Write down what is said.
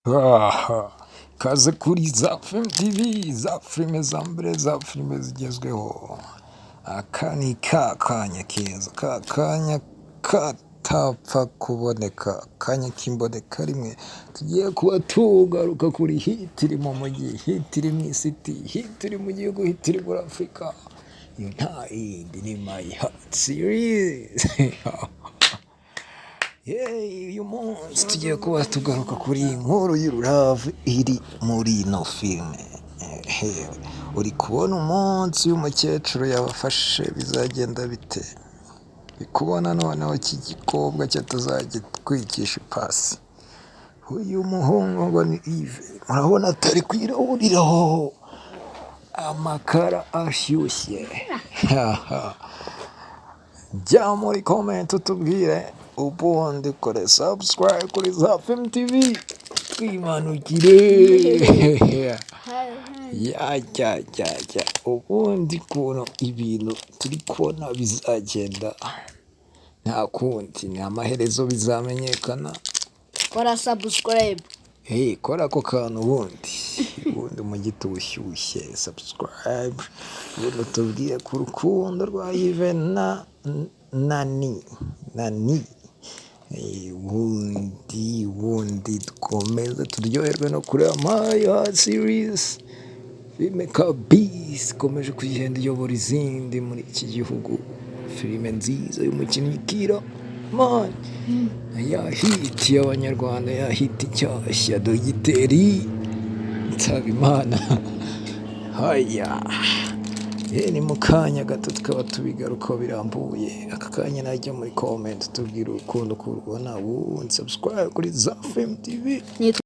Aha kaze kuri za Film TV, za filime za mbere, za filime zigezweho. Aka ni ka kanya keza, ka kanya katapfa kuboneka, akanya k'imboneka rimwe. Tugiye kuba tugaruka kuri hit iri mu mujyi, hit iri mu icity, hit iri mu gihugu, hit iri muri Afurika. Iyo nta yindi ni My Heart Series. Yeee, uyu munsi tugiye kuba tugaruka kuri iyi nkuru y'ururave iri muri ino filime. Uri kubona umunsi w'umukecuru yabafashe bizagenda bite? Uri kubona noneho iki gikobwa cyo tuzagitwikisha ipasi. Uyu muhungu ngo ni Yves, murabona atari kwirahuriraho amakara ashyushye. Jya muri comment utubwire, ubundi ukore subscribe kuri za Film TV, twimanukire. Ya ya ya ya, ubundi ukuntu ibintu turi kubona bizagenda, nta kundi ni amaherezo bizamenyekana. Kora subscribe. Hey, kora ako kantu ubundi umujyi tuwushyushye. Subscribe, ubundi utubwire ku rukundo rwa Yves na Nani Nani. Ubundi dukomeze turyoherwe no kureba My Heart Series, filime kabisi ikomeje kugenda iyobora izindi muri iki gihugu, filime nziza y'umukinnyi Kira man, ya hit y'Abanyarwanda, ya hit nshyashya, Dogiteri Nsabimana. Haya, ni mu kanya gato tukaba tubigarukaho birambuye. Aka kanya najya muri comment tubwira urukundo uko urubona, ubundi subscribe kuri za Film TV. Nitwa